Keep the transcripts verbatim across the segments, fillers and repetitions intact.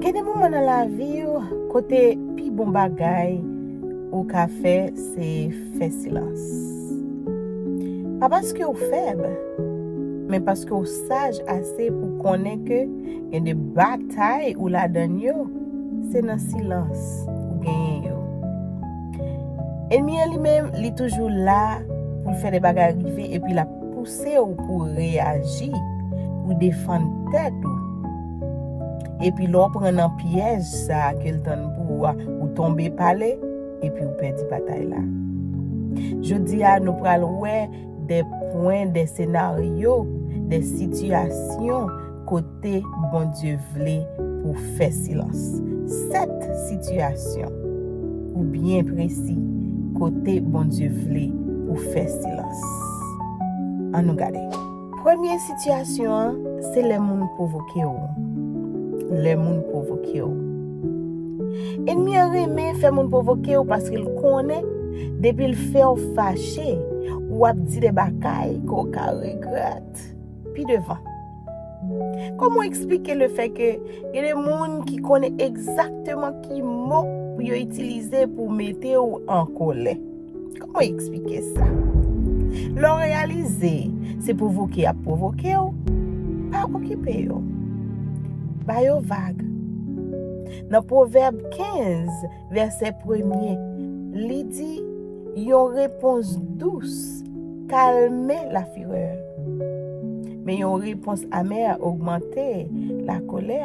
Gen de moman nan lavi w kote pi bon bagay ou ka fè se fè silans. Pa paske w fèb, men paske w saj ase pou konnen ke gen de batay ou ladan yo, se nan silans ou genyen yo. Ènmi an li menm, li toujou la pou l fè de bagay rive epi l ap pouse w pou w reyaji, pou w defann tèt ou. Epi lè w pran nan pyèj sa a ke l tann pou ou a, ou tonbe pale, epi ou pèdi batay la. Jodi a, nou pral wè de pwen, de senaryo, de sitiyasyon kote Bondye vle pou w fè silans. Sèt sitiyasyon ou byen presi kote Bondye vle pou w fè silans. Ann nou gade. Premye sitiyasyon an, se lè moun pwovoke w. Lè moun pwovoke w. Ènmi an renmen fè moun pwovoke w paske l konnen depi l fè w fache, w ap di de bagay ke w ka regrèt pi devan. Kòman w eksplike lefè ke gen de moun ki konnen egzakteman ki mo pou yo itilize pou mete w an kòlè? Kòman w eksplike sa? Lè w reyalize se pwovoke y ap pwovoke w, pa okipe yo. Ba yo vag. Nan Pwovèb kenz, vèsè premye, li di, yon repons dous kalme lafirè, men yon repons amè ogmante lakolè.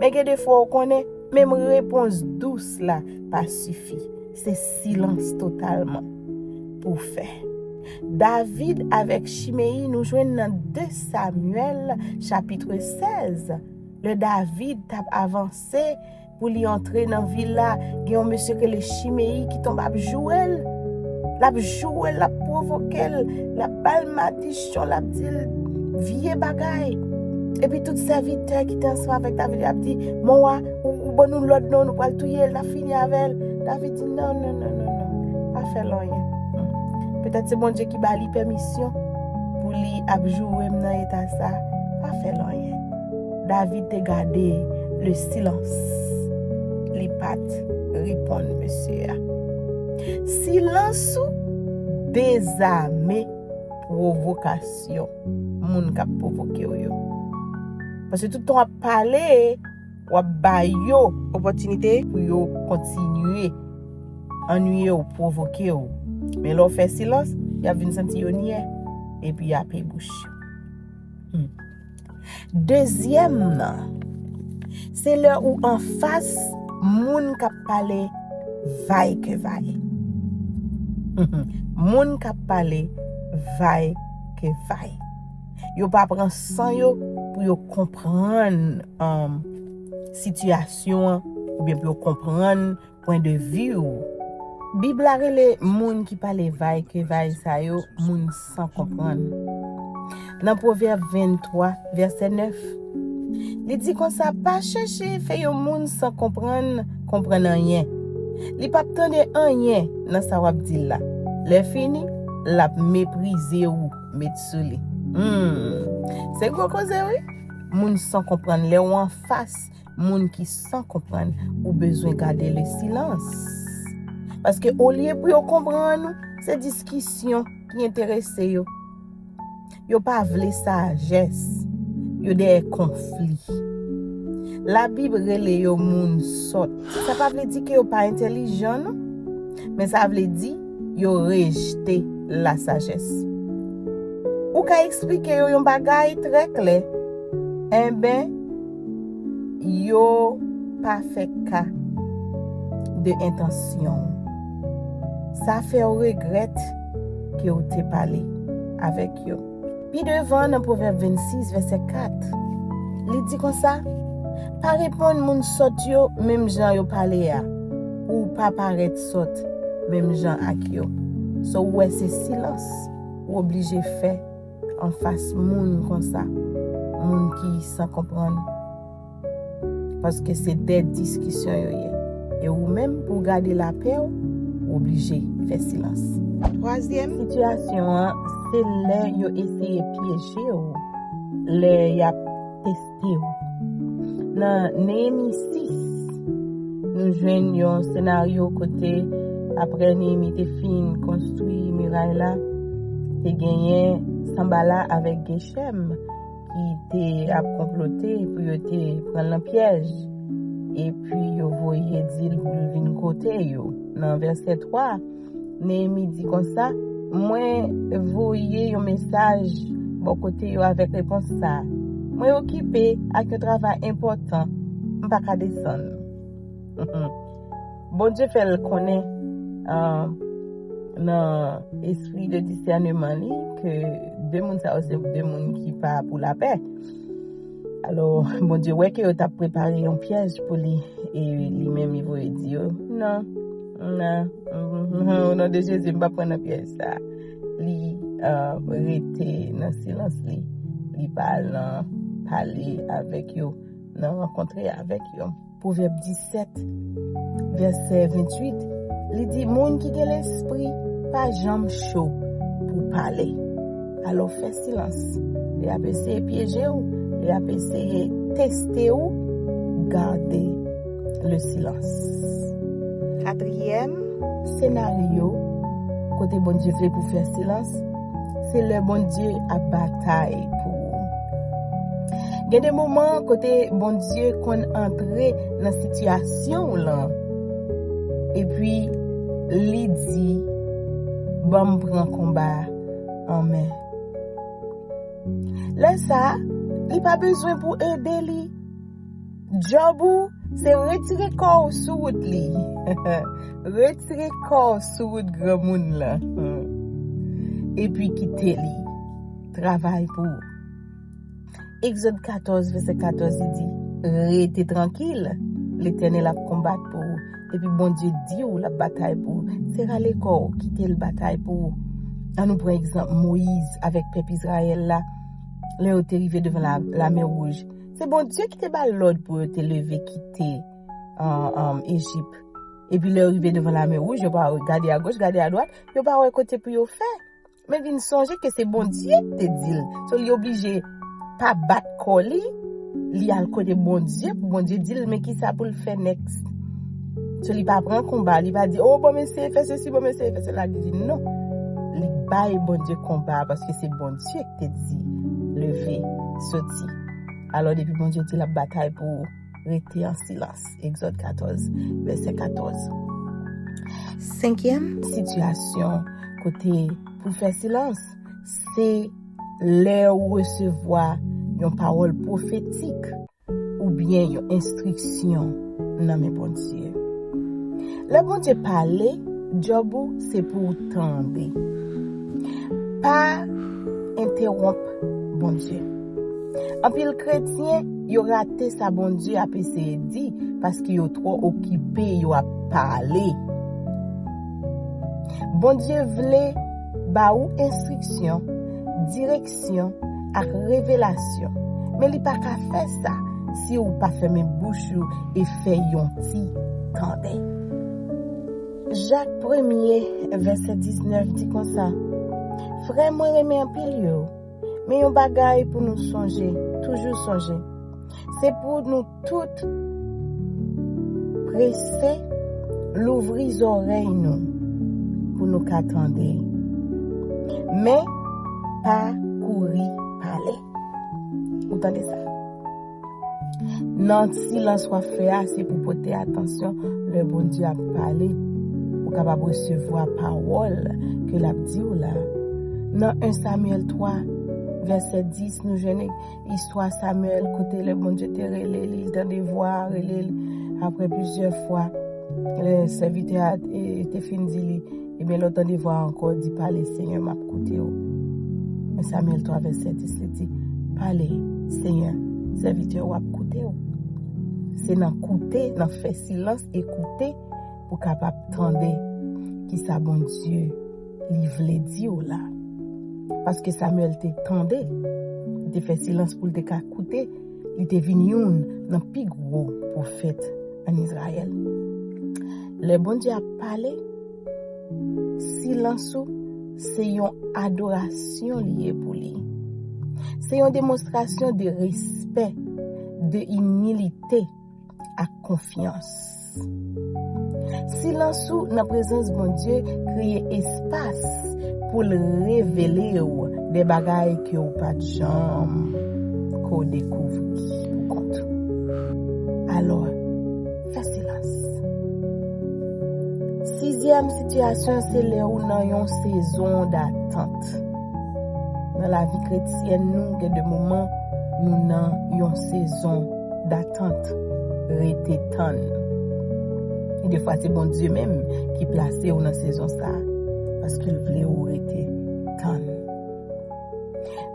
Men gen de fwa w konnen, menm repons dous la pa sifi. Se silans totalman pou w fè. David avèk Chimeyi, nou jwenn nan de Samyèl, chapit sèz. Lè David t ap avanse pou li antre nan vil la, gen yon mesye ki rele Chimeyi ki tonbe ap joure l. L ap joure l, l ap pwovoke l, l ap ba l madichon, l ap di l vye bagay. Epi tout sèvitè ki te ansanm avèk David yo ap di, "Mon wa, ou, ou ban nou lòd non, nou pral touye l, n ap fini avè l." David di, "Non, non, non, non, non, pa fè l anyen." Hmm. Petèt se Bondye ki ba li pèmisyon pou li ap joure m nan eta sa. Pa fè l anyen. David te gade le silans. Li pa t reponn mesye a. Silans ou dezame pwovokasyon moun k ap pwovoke w yo. Paske tout tan w ap pale, w ap ba yo opòtinite pou yo kontinye annuiye w, pwovoke w. Men lè w fè silans, y ap vin santi yo nyè, epi y ape bouch yo. Hmm. Dezyèm nan, se lè ou anfas moun k ap pale vay ke vay. Moun k ap pale vay ke vay. Yo pa pran san yo pou yo konprann, um, sitiyasyon an, oubyen pou yo konprann pwen de vi w. Bib la rele moun ki pale vay ke vay sa yo moun san konprann. Nan Pwovèb venntwa, vèsè nèf, li di konsa, "Pa chèche fè yon moun san konprann konprann anyen. Li p ap tande anyen nan sa w ap di l la. Lè fini, l ap meprize w met sou li." Hmm. Se gwo koze, wi. Moun san konprann, lè w anfas moun ki san konprann, ou bezwen gade le silans. Paske olye pou yo konprann ou, se diskisyon ki enterese yo. Yo pa vle sajès. Yo dèyè konfli. Labib rele yo moun sòt. Sa pa vle di ke yo pa entèlijan, non. Men sa vle di yo rejte lasajès. Ou ka eksplike yo yon bagay trè klè. Enben, yo pa fè ka de entansyon w. Sa fè w regrèt ke w te pale avèk yo. Pi devan, nan Pwovèb vennsis, vèsè kat, li di konsa, "Pa reponn moun sòt yo menm jan yo pale a, pou w pa parèt sòt menm jan ak yo." So, ou wè, se silans ou oblije fè anfas moun konsa, moun ki san konprann. Paske se de diskisyon yo ye. E ou menm, pou w gade lapè w, ou oblije fè silans. Twazyèm sitiyasyon an, se lè yo eseye pyeje w, lè y ap teste w. Nan Neyemi sis, nou jwenn yon senaryo kote, apre Neyemi te fin konstwi miray la, te genyen Sanbala avèk Gechèm ki te ap konplote pou yo te pran l nan pyèj. Epi yo voye di l pou l vin kote yo. Nan vèsè twa, Neyemi di konsa, mwen voye yon mesaj bò kote yo avèk repons sa a. Mwen okipe ak yon travay enpòtan, m pa ka desann. Bondye fè l konnen, ah, nan espri de disèneman li, ke de moun sa yo se de moun ki pa pou lapè. Alò, Bondye wè ke yo t ap prepare yon pyèj pou li, e li menm li voye di yo, non, non, non, o non de Jezi, m p ap pran nan pyèj sa. Li, ah, rete nan silans li. Li pa al nan pale avèk yo, nan rankontre avèk yo. Pwovèb disèt, vèsè venntuit, li di, moun ki gen lespri pa janm cho pou pale. Alò, fè silans. Li ap eseye pyeje w, li ap eseye teste w. Gade le silans. Katriyèm senaryo kote Bondye vle pou fè silans, se lè Bondye ap batay pou ou. Gen de moman kote Bondye konn antre nan sitiyasyon w lan, epi li di, ban m pran konba a an men. Lè sa a, li pa bezwen pou ede li. Djòb ou, se retire kò w sou wout li. Retire kò w sou wout granmoun lan. Epi kite li travay pou ou. Egzòd katòz, vèsè katòz, li di, rete trankil, Letènèl ap konbat pou ou. Depi Bondye di w l ap batay pou ou, se rale kò w, kite l batay pou ou. An nou pran egzanp Moyiz avèk pèp Izrayèl la, lè yo te rive devan la, lamè wouj. Se Bondye ki te ba l lòd pou yo te leve kite, an, an, Ejip. Epi lè yo rive devan lamè wouj, yo pa gade agoch, gade adwat, yo pa wè kote pou yo fè. Men vin sonje ke se Bondye ki te di l. So, li oblije pa bat kò li, li al kote Bondye, pou Bondye di l men kisa pou l fè next. So, li pa pran konba, li pa di, o, bon, m eseye fè sesi, bon, m eseye fè sela, li di non. Li bay Bondye konba a, paske se Bondye ki te di, leve, soti. Alò, depi Bondye di l ap batay pou ou, rete an silans. Egzòd katòz, vèsè katòz. Senkyèm sitiyasyon kote pou fè silans, se lè ou resevwa yon pawòl pwofetik oubyen yon enstriksyon nan men Bondye. Lè Bondye pale, djòb ou se pou w tande. Pa entewonp Bondye. Anpil kretyen, yo rate sa Bondye ap eseye di, paske yo twò okipe, yo ap pale. Bondye vle ba ou enstriksyon, direksyon ak revelasyon, men li pa ka fè sa si ou pa fèmen bouch ou e fè yon ti tande. Jak premye, vèsè diznèf di konsa, frè mwen renmen anpil yo, men yon bagay pou nou sonje, toujou sonje, se pou nou tout prese louvri zòrèy nou pou nou ka tande, men pa kouri pale. Ou tande sa? Nan silans w ap fè a, se pou pote atansyon lè Bondye ap pale, ou kapab resevwa pawòl ke l ap di w la. Nan en Samyèl twa, vèsè dis, nou jwenn istwa Samyèl, kote lè Bondye te rele li, li tande vwa a rele l apre plizyè fwa. Lè sèvitè a, e, te fin di li, ebyen, lè w tande vwa a ankò, di, pale, Senyè, m ap koute w. Men Samyèl twa, vèsè dis, li di, pale, Senyè, sèvitè w ap koute w. Se nan koute, nan fè silans e koute, pou kapab tande kisa Bondye li vle di w la. Paske Samyèl te tande, li te fè silans pou l te ka koute, li te vin youn nan pi gwo pwofèt ann Izrayèl. Lè Bondye ap pale, silans ou se yon adorasyon li ye pou li. Se yon demonstrasyon de respè, de imilite ak konfyans. Silans ou nan prezans Bondye kreye espas pou l revele w de bagay ke w pa t janm ko dekouvri pou kont ou. Alò, fè silans. Sizyèm sitiyasyon se lè ou nan yon sezon datant. Nan lavi kretyèn nou, gen de moman nou nan yon sezon datant, rete tann. E defwa se Bondye menm ki plase w nan sezon sa a, paske l vle ou rete tann.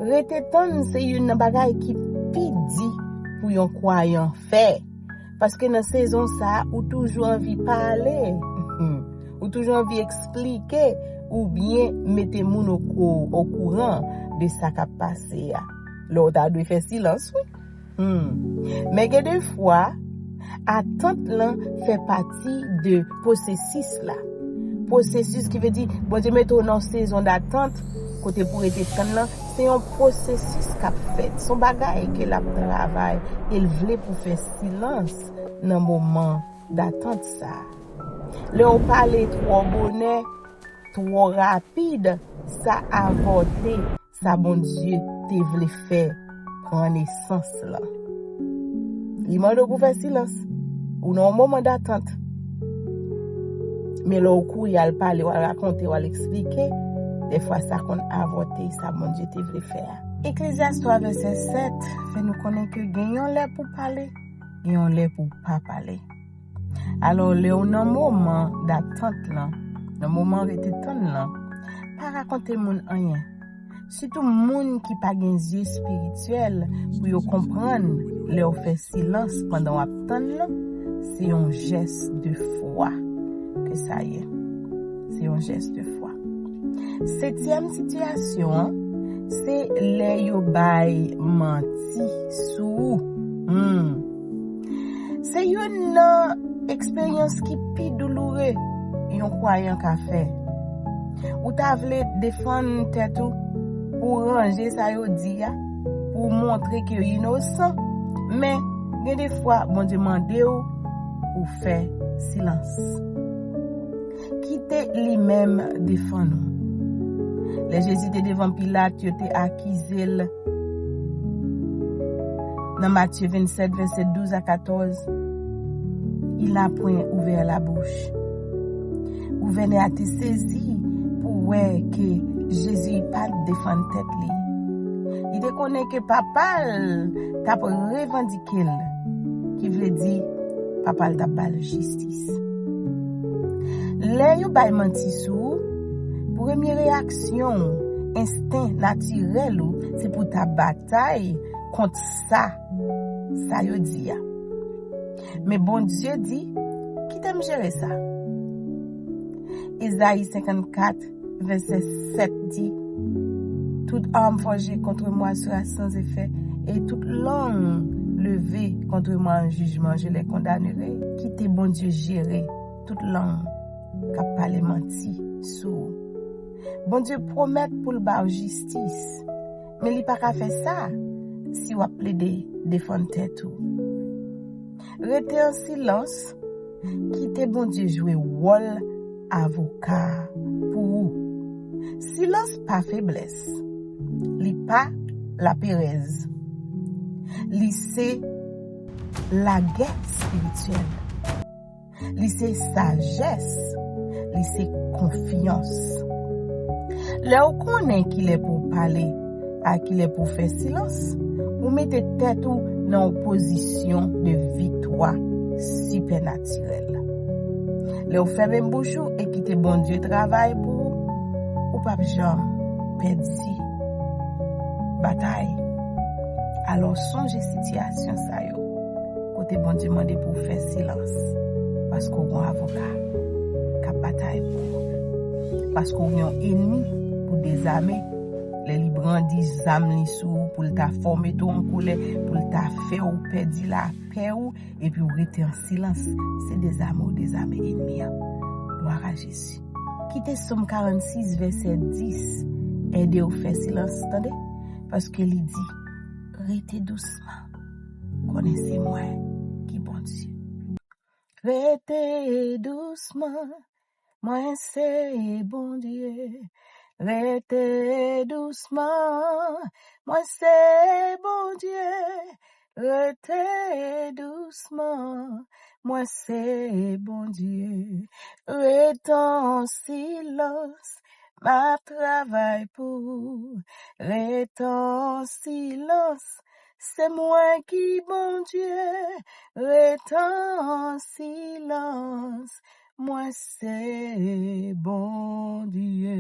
Rete tann se youn nan bagay ki pi di pou yon kwayan fè. Paske nan sezon sa a, ou toujou anvi pale. Ou toujou anvi eksplike oubyen mete moun o ko-, okouran de sa k ap pase a. Lè w ta dwe fè silans, wi. Hmm. Men gen de fwa, atant lan fè pati de pwosesis la. Pwosesis ki vle di, Bondye mete w nan yon sezon datant, kote pou rete tann lan, se yon pwosesis k ap fèt. Se yon bagay ke l ap travay, e l vle pou fè silans nan moman datant sa a. Lè w pale twò bonè, twò rapid, sa avòte sa Bondye te vle fè pran nesans lan. Li mande w pou fè silans. Ou nan yon moman datant. Men lè w kouri al pale, w al rakonte, w al eksplike, defwa sa konn avòte sa Bondye te vle fè a. Eklezyas twa vèsè sèt fè nou konnen ke gen yon lè pou pale, gen yon lè pou pa pale. Alò, lè w nan moman datant lan, nan moman rete tann lan, pa rakonte moun anyen. Sitou moun ki pa gen zye espirityèl pou yo konprann lè w fè silans pandan w ap tann lan, se yon jès de fwa ke sa ye. Se yon jès de fwa. Setyèm sitiyasyon an, se lè yo bay manti sou ou. Hmm. Se youn nan eksperyans ki pi douloure yon kwayan ka fè. Ou ta vle defann tèt ou pou ranje sa yo di a, pou montre ke yo inosan, men gen de fwa Bondye mande w pou fè silans. Kite li menm defann ou. Lè Jezi te devan Pilat, yo te akize l. Nan Matye vennsèt, vèsè douz a katòz, il a point ouvert la bouche. Gouvènè a te sezi pou wè ke Jezi pa t defann tèt li. Li te konnen ke papa l t ap revandike l, ki vle di papa l t ap ba l jistis. Lè yo bay manti sou ou, premye reyaksyon w, ensten natirèl ou, se pou w ta batay kont sa, sa yo di a. Men Bondye di, "Kite m jere sa." Ezayi senkannkat, vèsè sèt di, "Toute arme forgée contre moi sera sans effet, et toute langue levée contre moi en jugement, je les condamnerai." Kite Bondye jere tout lang k ap pale manti sou ou. Bondye pwomèt pou l ba w jistis, men li pa ka fè sa si w ap plede defann tèt ou. Rete an silans, kite Bondye jwe wòl avoka pou ou. Silans pa feblès, li pa laperèz, li se lagè espirityèl. Li se sajès, li se konfyans. Lè w konnen kilè pou w pale ak kilè pou w fè silans, ou mete tèt ou nan yon pozisyon de viktwa sipènatirèl. Lè w fèmen bouch ou e kite Bondye travay pou ou, ou p ap janm pèdi batay. Alò, sonje sitiyasyon sa yo. Kote Bondye mande pou w fè silans, paske w gon avoka k ap batay pou ou. Paske w gen yon enmi pou dezame. Lè li brandi zam li sou ou pou l ta fè w mete w an kolè, pou l ta fè w pèdi lapè ou, epi w rete an silans, se dezame w dezame enmi an. Glwa a Jezi. Kite Sòm karannsis, vèsè dis, ede w fè silans, tande? Paske li di, "Rete dousman. konnen se mwen ki Bondye. Rete dousman, mwen se Bondye. Rete dousman, mwen se Bondye. Rete dousman, mwen se Bondye. Ret an silans, m ap travay pou ou. Ret an silans, se mwen ki Bondye. Ret an silans, mwen se Bondye.